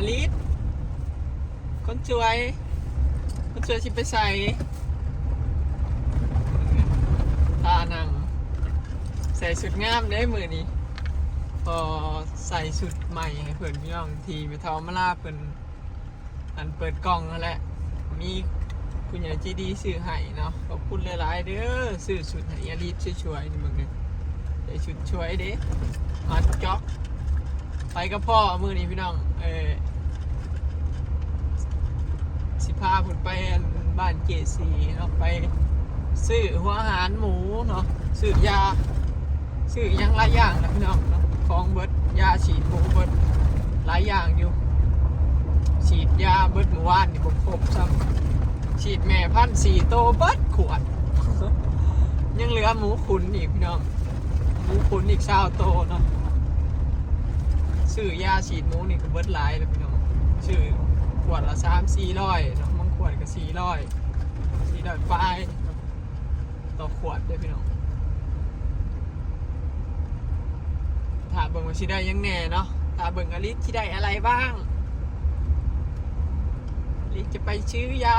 ລິດ ຄົນສວຍ ຄົນສວຍຊິໄປໃສ? ທ່ານັ່ງ ໃສ່ຊຸດງາມເດ້ມື້ນີ້ ພໍໃສ່ຊຸດໃໝ່ໃຫ້ເພິ່ນ ພີ່ນ້ອງ ທີ່ແມ່ເຖົ້າມາລາເພິ່ນ ອັນເປີດກ່ອງຫັ້ນແຫຼະ ມີຜູ້ໃຫຍ່ໃຈດີຊື້ໃຫ້ເນາະ ຂອບຄຸນຫຼາຍໆເດີ ຊື້ຊຸດໃຫ້ອາລິດສວຍໆນີ້ ເບິ່ງເດ້ ໃສ່ຊຸດສວຍເດ້ ມັດຈອກ ໄປກັບພໍ່ມື້ນີ້ພີ່ນ້ອງ ເອີ ຊິພາເພິ່ນໄປອັນບ້ານເຈສີເນາະ ໄປຊື້ຫົວອາຫານໝູເນາະ ຊື້ຢາ ຊື້ອີ່ຫຍັງຫຼາຍຢ່າງນະພີ່ນ້ອງເນາະ ຂອງເບິດ ຢາສີດໝູເບິດ ຫຼາຍຢ່າງຢູ່ ສີດຢາເບິດມື້ວານນີ້ບໍ່ຄົບຊ້ຳ ສີດແມ່ພັນສີ່ໂຕເບິດຂວດ ຍັງເຫຼືອໝູຂຸນອີກພີ່ນ້ອງ ໝູຂຸນອີກຊາວໂຕເນາະ ຊື້ຢາສີດໝູນີ້ກໍເບິດຫຼາຍແລ້ວພີ່ນ້ອງ ຊື້ຂວດລະສາມສີ່ຮ້ອຍເນາະ ບາງຂວດກໍສີ່ຮ້ອຍ ສີ່ຮ້ອຍປາຍເນາະ ຕໍ່ຂວດເດີ້ພີ່ນ້ອງ ຖ້າເບິ່ງວ່າຊິໄດ້ຫຍັງແດ່ເນາະ ຖ້າເບິ່ງອາລິດຊິໄດ້ອະໄລບ້າງ ອາລິດຈະໄປຊື້ຢາ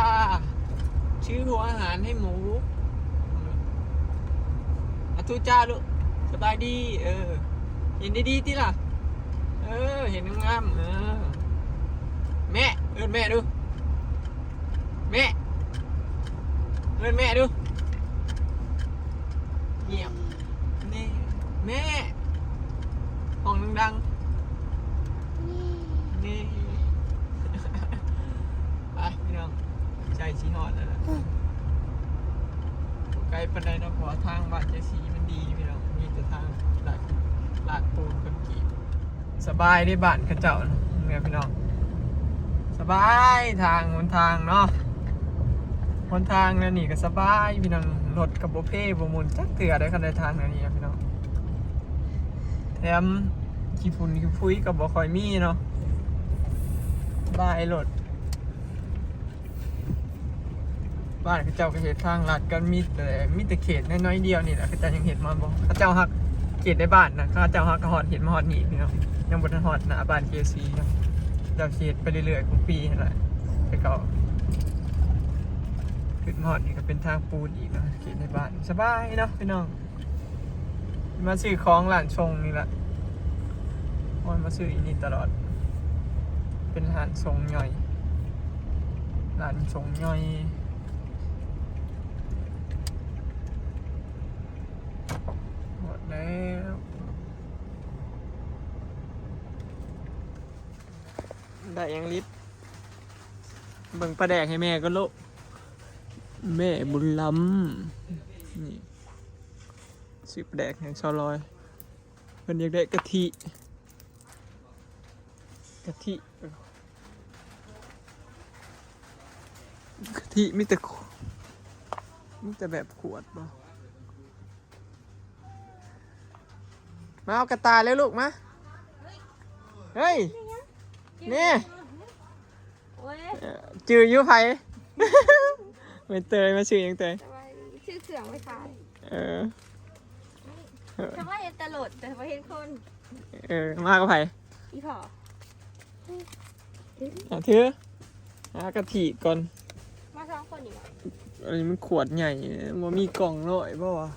ຊື້ຫົວອາຫານໃຫ້ໝູ ອາທຸຈ້າລູກ ສະບາຍດີ ເອີ ເຫັນດີໆຕິລະ ເອີ ເຫັນງາມໆ ເອີ ແມ່ ເອີ້ນແມ່ດູ ແມ່ ເອີ້ນແມ່ດູ ງຽບ ນີ້ ແມ່ ຮ້ອງດັງໆ ນີ້ ໄປພີ່ນ້ອງ ໃກ້ຊິຮອດແລ້ວລະ ບໍ່ໄກປານໃດເນາະ ເພາະວ່າທາງບ້ານເຈສີມັນດີພີ່ນ້ອງ ມີແຕ່ທາງລາດ ລາດປູນຄອນກຣີດ ສະບາຍເດ້ບ້ານເຂົາເຈົ້ານະ ແມ່ພີ່ນ້ອງ ສະບາຍ ທາງຫົນທາງເນາະ ຫົນທາງແນວນີ້ກໍສະບາຍພີ່ນ້ອງ ລົດກໍບໍ່ເພບໍ່ໝຸ່ນຈັກເທື່ອເດ້ ຄັນໄດ້ທາງແນວນີ້ນະພີ່ນ້ອງ ແຖມຂີ້ຝຸ່ນຂີ້ຝຸ່ຍກໍບໍ່ຄ່ອຍມີເນາະ ສະບາຍໂລດ. ບ້ານເຂົາເຈົ້າກໍເຮັດທາງລັດກັນ ມີແຕ່ ມີແຕ່ເຂດນ້ອຍໆດຽວນີ້ແຫຼະ ເຂົາເຈົ້າຍັງເຮັດມາບໍ່ ເຂົາເຈົ້າຫາກເຂດໃນບ້ານນະ ເຂົາເຈົ້າຫາກກໍຮອດ ເຮັດມາຮອດນີ້ພີ່ນ້ອງ ຍັງບໍ່ທັນຮອດໜ້າບ້ານເຈຊີເນາະ ເຂົາເຈົ້າຊິເຮັດໄປເລື້ອຍໆ ທຸກປີຫັ້ນແຫຼະ ແຕ່ກໍຂຶ້ນມາຮອດນີ້ກໍເປັນທາງປູນອີກເນາະ ເຂດໃນບ້ານ ສະບາຍເນາະພີ່ນ້ອງ. ມາຊື້ຂອງຮ້ານສົ່ງນີ້ລະ ໂອ້ຍ ມາຊື້ຢູ່ນີ້ຕະຫຼອດ ເປັນຮ້ານສົ່ງຍ່ອຍ ຮ້ານສົ່ງຍ່ອຍ ໝົດແລ້ວ ໄດ້ຫຍັງລິດ ເບິ່ງປາແດກໃຫ້ແມ່ກ່ອນລູກ ແມ່ບຸນລຳ ນີ້ ຊື້ປາແດກໃຫ້ຊາວລອຍ ເພິ່ນຢາກໄດ້ກະທິ ກະທິ ກະທິມີແຕ່ ມີແຕ່ແບບຂວດບໍ່? ມາເອົາກະຕ່າຍເລີຍລູກ ມາ ເຮີ້ຍ ນີ້ ໂອ້ຍ ເອີ ຈື່ຢູ່ໃຜ? ແມ່ເຕີຍ ມາຊື້ຫຍັງເຕີຍ? ສະບາຍດີ ຊື້ເຄື່ອງໄວ້ຂາຍ ເອີ ສະບາຍ ເຫັນແຕ່ລົດ ແຕ່ບໍ່ເຫັນຄົນ ເອີ ມາກັບໃຜ? ອີ່ພໍ່ ອ່ະ ຖື ຫາກະທິກ່ອນ ມາສອງຄົນນີ້ຫວາ? ອັນນີ້ມັນຂວດໃຫຍ່ ບໍ່ມີກ່ອງນ້ອຍບໍ່ວະ?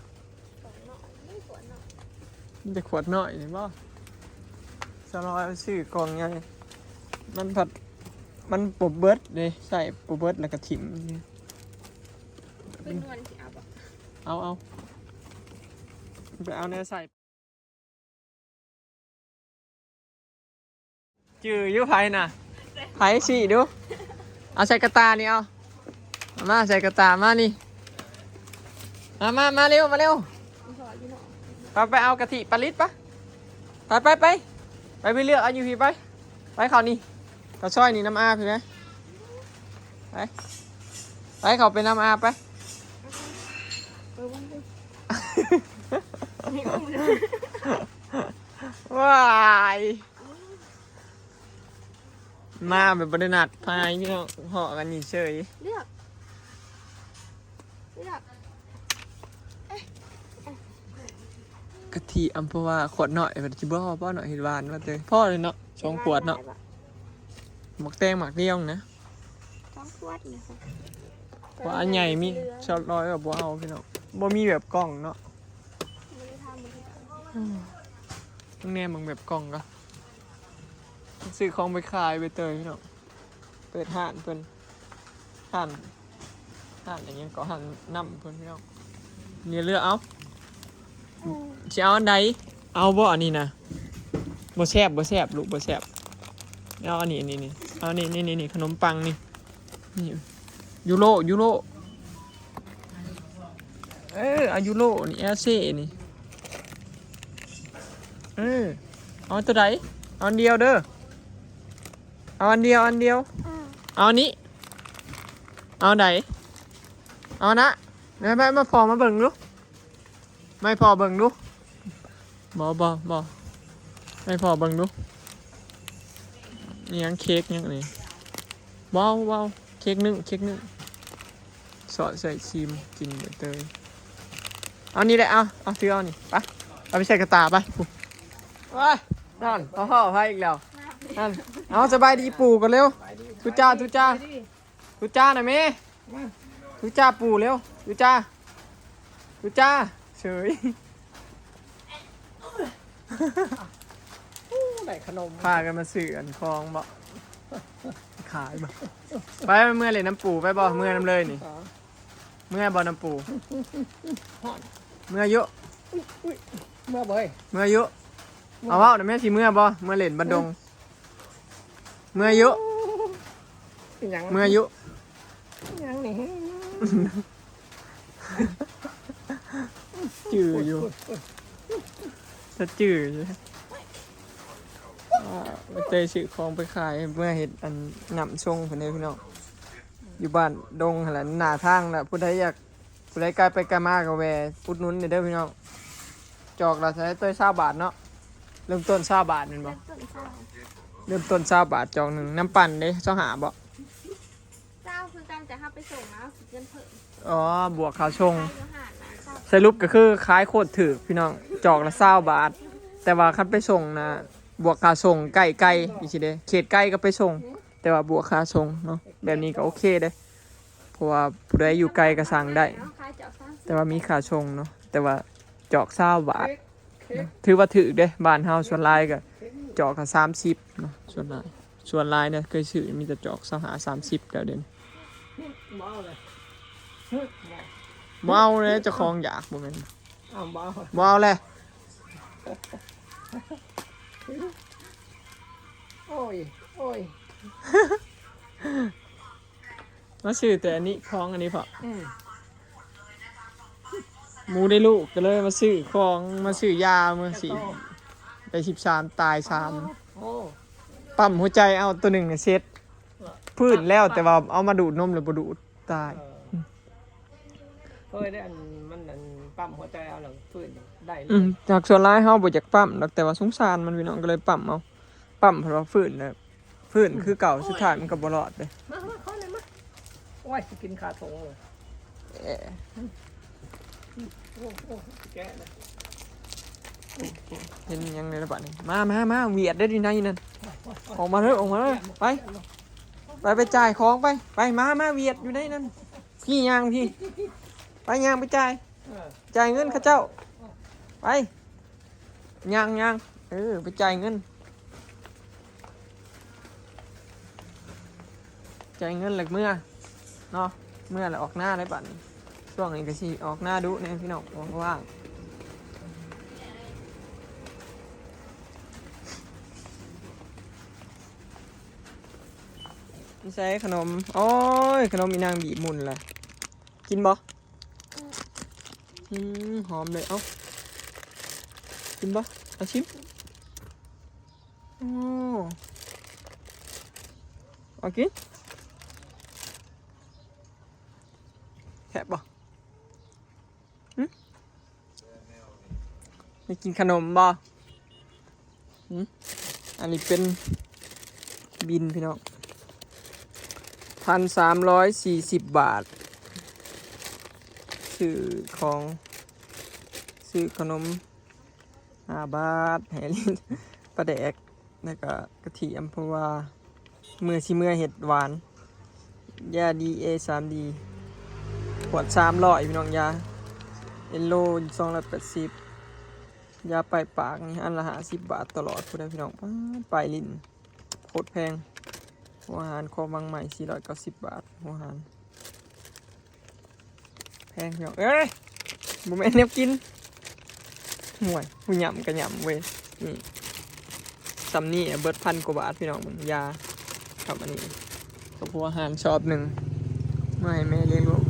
ກ່ອງນ້ອຍ ມີຂວດນ້ອຍ ມີແຕ່ຂວດນ້ອຍນີ້ບໍ່? ສະລອຍເອົາຊື້ກ່ອງໃຫຍ່ ມັນພັດ ມັນບໍ່ເບິດເດ້ ໃຊ້ບໍ່ເບິດແລ້ວກໍຖິ້ມ ເປັນນວນຊິເອົາບໍ່? ເອົາ ເອົາ ໄປເອົາແນວໃສ່ ຈື່ຢູ່ໃຜນະ? ໃຜ? ຊີ້ດູ ເອົາໃສ່ກະຕ່ານີ້ ເອົາ ເອົາມາໃສ່ກະຕ່າ ມານີ້ ມາ ມາ ມາເລັວ ມາເລັວ ເອົາໄປເອົາກະທິປາລິດປະ ໄປ ໄປ ໄປ ໄປ ໄປເລືອກເອົາຢູ່ພີ້ ໄປ ໄປເຂົ້ານີ້ ເຂົ້າຊອຍນີ້ນຳອາພີ້ໄປ ໄປ ໄປເຂົ້າໄປນຳອາໄປ ວ້າຍ ມາແບບບໍ່ໄດ້ນັດພາຍ ພີ່ນ້ອງ ເພາະກັນນີ້ເສີຍ ເລືອກ ເລືອກ ກະທິອຳພະວາຂວດນ້ອຍ ຊິບໍ່ພໍບໍ່ເນາະ ເຮັດຫວານວ່າເຕີ ພໍເລີຍເນາະ ສອງຂວດເນາະ ເຮັດຫວານຫຼາຍບໍ່? ໝາກແຕງໝາກດຽວນະ ສອງຂວດນີ້ ເພາະອັນໃຫຍ່ມີສາມຮ້ອຍກໍບໍ່ເອົາພີ່ນ້ອງ ບໍ່ມີແບບກ່ອງເນາະ. ບໍ່ໄດ້ທຳ ບໍ່ໄດ້ທຳ ແນມເບິ່ງແບບກ່ອງກໍ ຊື້ຂອງໄປຂາຍ ໃບເຕີຍພີ່ນ້ອງ ເປີດຮ້ານເພິ່ນ ຮ້ານ ຮ້ານຫຍັງເກາະ ຮ້ານນ້ຳເພິ່ນພີ່ນ້ອງ. ນີ້ເລືອກເອົາ ຊິເອົາອັນໃດ? ເອົາບໍ່ອັນນີ້ນະ? ບໍ່ແຊບ ບໍ່ແຊບລູກ ບໍ່ແຊບ. ເອົາອັນນີ້ ອັນນີ້ ນີ້ ເອົານີ້ ນີ້ ນີ້ ນີ້ ຂະໜົມປັງນີ້ ນີ້ ຢູໂຣ ຢູໂຣ ເອີ ເອົາຢູໂຣນີ້ ແອລເຊນີ້ ເອີ ເອົາຕົວໃດ? ເອົາອັນດຽວເດີ ເອົາອັນດຽວ ອັນດຽວ ເອົາອັນນີ້ ເອົາໃດ? ເອົານະ ແມ່ ແມ່ ມາພໍ່ມາເບິ່ງດູ ມາໃຫ້ພໍ່ເບິ່ງດູ ບໍ່ ບໍ່ ບໍ່ ໃຫ້ພໍ່ເບິ່ງດູ ອີ່ຫຍັງ ເຄ້ກຫຍັງນີ້ ເວົ້າ ເວົ້າ ເຄ້ກໜຶ້ງ ເຄ້ກໜຶ້ງ ສອດໃສ່ຊີມ ກິນໃບເຕີຍ. ເອົານີ້ແຫຼະ ເອົາ ເອົາ ຖືເອົານີ້ ໄປ ເອົາໄປໃສ່ກະຕ່າໄປ ພຸ້ນ ວ້າຍ ນັ້ນ ເອົາ ເອົາ ເອົາ ໄປອີກແລ້ວ ນັ້ນ ເອົາ ສະບາຍດີປູ່ກ່ອນເລັວ ທຸຈ້າ ທຸຈ້າ ທຸຈ້ານະແມ່ ທຸຈ້າປູ່ເລັວ ທຸຈ້າ ທຸຈ້າ ເສີຍ. ໂອ້ ໄດ້ຂະໜົມ ພາກັນມາຊື້ອັນຂອງບໍ ຂາຍບໍ ໄປ ເມືອຫຼິ້ນນຳປູ່ໄປບໍ ເມືອນຳເລີຍນີ້ ເມືອບໍນຳປູ່ ເມືອຢູ່ ເມືອບໍ່ ເມືອຢູ່ ເອົາ ເວົ້ານະແມ່ ຊິເມືອບໍ່ ເມືອຫຼິ້ນບັນດົງ ເມືອຢູ່ ເປັນຫຍັງ ເມືອຢູ່ ຫຍັງນີ້ ຈື່ຢູ່ ຈະຈື່ຢູ່ ອ່າ ໄປເຕີຍຊື້ຂອງໄປຂາຍ ເມືອເຮັດອັນນ້ຳຊົງເພິ່ນເດ້ພີ່ນ້ອງ ຢູ່ບ້ານດົງຫັ້ນແຫຼະ ໜ້າທາງລະ ຜູ້ໃດຢາກ ຜູ້ໃດກາຍໄປກາຍມາກໍແວ່ອຸດໜູນແດ່ເດີພີ່ນ້ອງ ຈອກລະເທົ່າໃດເຕີຍ ຊາວບາດເນາະ ເລີ່ມຕົ້ນຊາວບາດແມ່ນບໍ່ ເລີ່ມຕົ້ນຊາວ ເລີ່ມຕົ້ນຊາວບາດຈອກໜຶ່ງ ນ້ຳປັ່ນເດ້ ຊາວຫ້າບໍ ຊາວຄືກັນ ແຕ່ເຮົາໄປສົ່ງເອົາ ເງິນເພີ່ມ ອໍ ບວກຄ່າສົ່ງ ຂາຍຢູ່ຮ້ານນະ ຊາວ ສະຫຼຸບກໍຄືຂາຍໂຄດຖືກພີ່ນ້ອງ ຈອກລະຊາວບາດ ແຕ່ວ່າຄັນໄປສົ່ງນະ ບວກຄ່າສົ່ງ ໃກ້ໆ ຈັ່ງຊີ້ເດ້ ເຂດໄກກໍໄປສົ່ງ ແຕ່ວ່າບວກຄ່າສົ່ງເນາະ ແບບນີ້ກໍໂອເຄເດ້ ເພາະວ່າຜູ້ໃດຢູ່ໄກກໍສັ່ງໄດ້ ແຕ່ວ່າມີຄ່າສົ່ງເນາະ ແຕ່ວ່າຈອກຊາວບາດ ຖືວ່າຖືກເດ້ ບ້ານເຮົາສ່ວນຫຼາຍກໍຈອກກໍສາມສິບເນາະ ສ່ວນຫຼາຍ ສ່ວນຫຼາຍນະ ເຄີຍຊື້ມີແຕ່ຈອກຊາວຫ້າ ສາມສິບແລ້ວເດ ບໍ່ເອົາເລີຍ ບໍ່ເອົາເລີຍ ເຈົ້າຂອງຢາກບໍ່ແມ່ນ ເອົາ ບໍ່ເອົາ ບໍ່ເອົາແຫຼະ ໂອ້ຍ ໂອ້ຍ ມາຊື້ແຕ່ອັນນີ້ ຂອງອັນນີ້ເພາະ ອືມ ໝູໄດ້ລູກ ກໍເລີຍມາຊື້ຂອງ ມາຊື້ຢາ ມື້ຊິໄດ້ສິບສາມ ຕາຍສາມ ໂອ້ ປ້ຳຫົວໃຈເອົາ ໂຕໜຶ່ງເສັດ ຟື້ນແລ້ວ ແຕ່ວ່າເອົາມາດູດນົມແລ້ວບໍ່ດູດ ຕາຍ ເອີ ເຄີຍໄດ້ ອັນ ມັນ ອັນ ປ້ຳຫົວໃຈເອົາແລ້ວຟື້ນໄດ້ເລີຍ ອືມ ຈາກສ່ວນຫຼາຍເຮົາບໍ່ຢາກປ້ຳດອກ ແຕ່ວ່າສົງສານມັນພີ່ນ້ອງ ກໍເລີຍປ້ຳເອົາ ປ້ຳເພິ່ນວ່າຟື້ນແລ້ວ ຟື້ນຄືເກົ່າ ສຸດທ້າຍມັນກໍບໍ່ລອດເດ້ ມາ ມາ ຂໍແດ່ມາ ໂອ້ຍ ຊິກິນຄາຖົງເລີຍ ເອະ ໂອ້ ໂອ້ ແກະເລີຍ ເຫັນຫຍັງໃນລະບາດນີ້ ມາ ມາ ມາ ຫວຽດເດ້ຢູ່ໃນນັ້ນ ອອກມາເດີ້ ອອກມາເດີ້ ໄປ ໄປ ໄປຈ່າຍຂອງໄປ ໄປ ມາ ມາ ຫວຽດຢູ່ໃນນັ້ນ ພີ່ຍ່າງພີ່ ໄປ ຍ່າງໄປຈ່າຍ ເອີ ຈ່າຍເງິນເຂົາເຈົ້າ ໄປ ຍ່າງໆ ເອີ ໄປຈ່າຍເງິນ ຈ່າຍເງິນແລ້ວເມືອເນາະ ເມືອແລ້ວອອກນາໄດ້ບັດນີ້ ຊ່ວງນີ້ກໍຊິອອກນາດຸແດ່ພີ່ນ້ອງ ວ່າງໆ ໃສ່ຂະໜົມ ໂອ້ຍ ຂະໜົມອີນາງບີບໝຸ່ນລະ ກິນບໍ່? ອືມ ຫອມເລີຍ ເອົາ ກິນບໍ່? ເອົາ ຊິມ ໂອ້ ເອົາ ກິນ ແຊບບໍ່? ຫຶ? ໄດ້ກິນຂະໜົມບໍ່? ຫຶ? ອັນນີ້ເປັນບິນພີ່ນ້ອງ ພັນສາມຮ້ອຍສີ່ສິບບາດ ຊື້ຂອງ ຊື້ຂະໜົມຫ້າບາດ ໃຫ້ຫຼິ້ນ ປາແດກ ແລ້ວກະກະທຽມ ເພາະວ່າ ມື້ຊິເມືອເຮັດຫວານ ຢາດີເອສາມດີ ຂວດສາມຮ້ອຍ ພີ່ນ້ອງ ຢາເອໂລສອງຮ້ອຍແປດສິບ ຢາປ້າຍປາກນີ້ອັນລະຫ້າສິບບາດຕະຫຼອດພຸ້ນນະ ພີ່ນ້ອງ. ປ້າດ ປ້າຍຫຼິ້ນ ໂຄດແພງ. ຫົວອາຫານຄອກວັງໃໝ່ ສີ່ຮ້ອຍເກົ້າສິບບາດ ຫົວອາຫານ. ແພງພີ່ນ້ອງເອີຍ ບໍ່ແມ່ນແນວກິນ. ໂອ້ຍ ຜູ້ຫຍ້ຳກໍຫຍ້ຳເວີຍ. ນີ້ ສ່ຳນີ້ເບິດພັນກວ່າບາດ ພີ່ນ້ອງເບິ່ງ ຢາກັບອັນນີ້ ກັບຫົວອາຫານຊອບໜຶ່ງ ມາໃຫ້ແມ່ລ້ຽງລູກ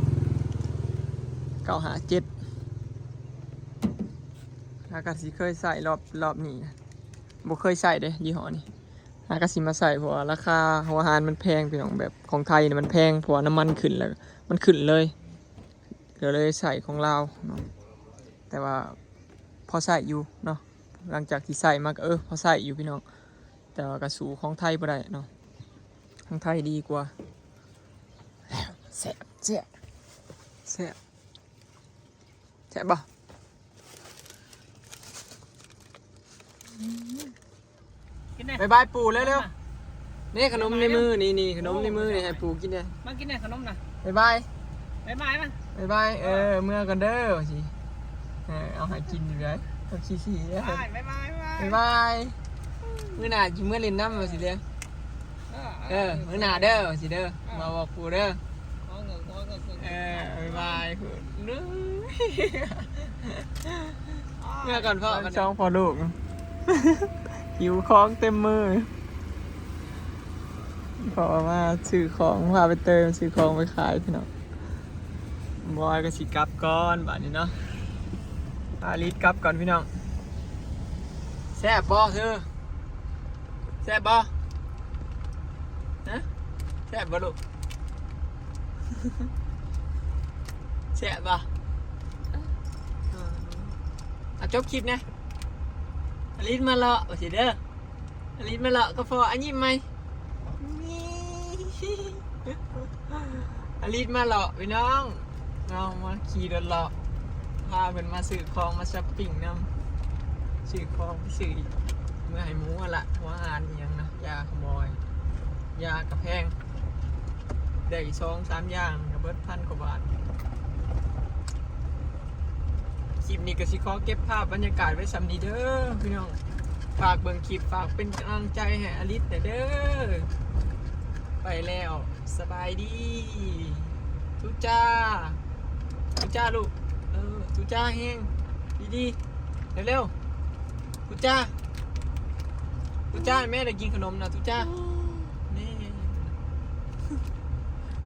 ເກົ້າຫ້າເຈັດ. ຫາກໍຊິເຄີຍໃຊ້ ລອບ ລອບນີ້ນະ ບໍ່ເຄີຍໃຊ້ເດ້ ຍີ່ຫໍ້ນີ້. ຫາກໍຊິມາໃຊ້ ເພາະວ່າລາຄາຫົວອາຫານມັນແພງ ພີ່ນ້ອງ. ແບບຂອງໄທນີ້ມັນແພງ ເພາະວ່ານ້ຳມັນຂຶ້ນແລ້ວ ມັນຂຶ້ນເລີຍ ກໍເລີຍໃຊ້ຂອງລາວເນາະ. ແຕ່ວ່າພໍໃຊ້ຢູ່ເນາະ ຫຼັງຈາກທີ່ໃຊ້ມາກໍ ເອີ ພໍໃຊ້ຢູ່ ພີ່ນ້ອງ. ແຕ່ວ່າກໍສູ້ຂອງໄທບໍ່ໄດ້ເນາະ ຂອງໄທດີກວ່າ. ແຊບ ແຊບ ແຊບ ແຊບບໍ່? ກິນແດ່ ບາຍບາຍປູ່ເລັວໆ. ນີ້ຂະໜົມໃນມື ນີ້ໆ ຂະໜົມໃນມືນີ້ ໂອ້ ໃຫ້ປູ່ກິນແດ່. ມາກິນແດ່ຂະໜົມນະ ບາຍບາຍ ບາຍບາຍ ມາ ບາຍບາຍ. ເອີ ເອີ ເມືອກ່ອນເດີ ວ່າຊິ ເອີ ເອົາໃຫ້ກິນຢູ່ເດີ ເອົາຂີ້ໆເດີ ບາຍບາຍ ບາຍບາຍ ບາຍບາຍ. ມື້ໜ້າຊິເມືອຫຼິ້ນນຳ ວ່າຊິເດີ ເອີ ເອີ ມື້ໜ້າເດີ ວ່າຊິເດີ ເອີ ມາບອກປູ່ເດີ. ເອີ ບາຍບາຍ ເມືອກ່ອນພໍ່ ກັນ ສອງພໍ່ລູກ ຫິວຂອງເຕັມມື. ພໍ່ມາຊື້ຂອງ ພາໄປເຕີມ ຊື້ຂອງໄປຂາຍ ພີ່ນ້ອງ. ບອຍກໍຊິກັບກ່ອນບາດນີ້ເນາະ ອາລິດກັບກ່ອນ ພີ່ນ້ອງ. ແຊບບໍ່ເທີ? ແຊບບໍ່? ຮະ ແຊບບໍ່ລູກ? ແຊບບໍ່? ອາ ຈົບຄລິບແດ່. ອາລິດມາເລາະ ວ່າຊິເດີ ອາລິດມາເລາະກັບພໍ່. ອາ ຍິ້ມໃໝ່. ອາລິດມາເລາະ ພີ່ນ້ອງ ເຮົາມາຂີ່ລົດເລາະ ພາເພິ່ນມາຊື້ຂອງ ມາຊັອບປິງນຳ ຊື້ຂອງໄປຊື້ເມືອໃຫ້ໝູຫັ້ນລະ ຫົວອາຫານອີ່ຫຍັງນະ ຢາຂະໝອຍ ຢາກະແພງ ໄດ້ສອງສາມຢ່າງກະເບິດພັນກວ່າບາດ. ຄລິບນີ້ກະຊິຂໍເກັບພາບບັນຍາກາດໄວ້ສ່ຳນີ້ເດີພີ່ນ້ອງ. ຝາກເບິ່ງຄລິບ ຝາກເປັນກຳລັງໃຈໃຫ້ອາລິດແດ່ເດີ. ໄປແລ້ວ ສະບາຍດີ. ຕູຈ້າ ຕູຈ້າລູກ. ເອີ ຕູຈ້າແຮງ ດີໆ ເລັວໆ ຕູຈ້າ ຕູຈ້າ. ແມ່ໄດ້ກິນຂະໜົມນະ ຕູຈ້າ.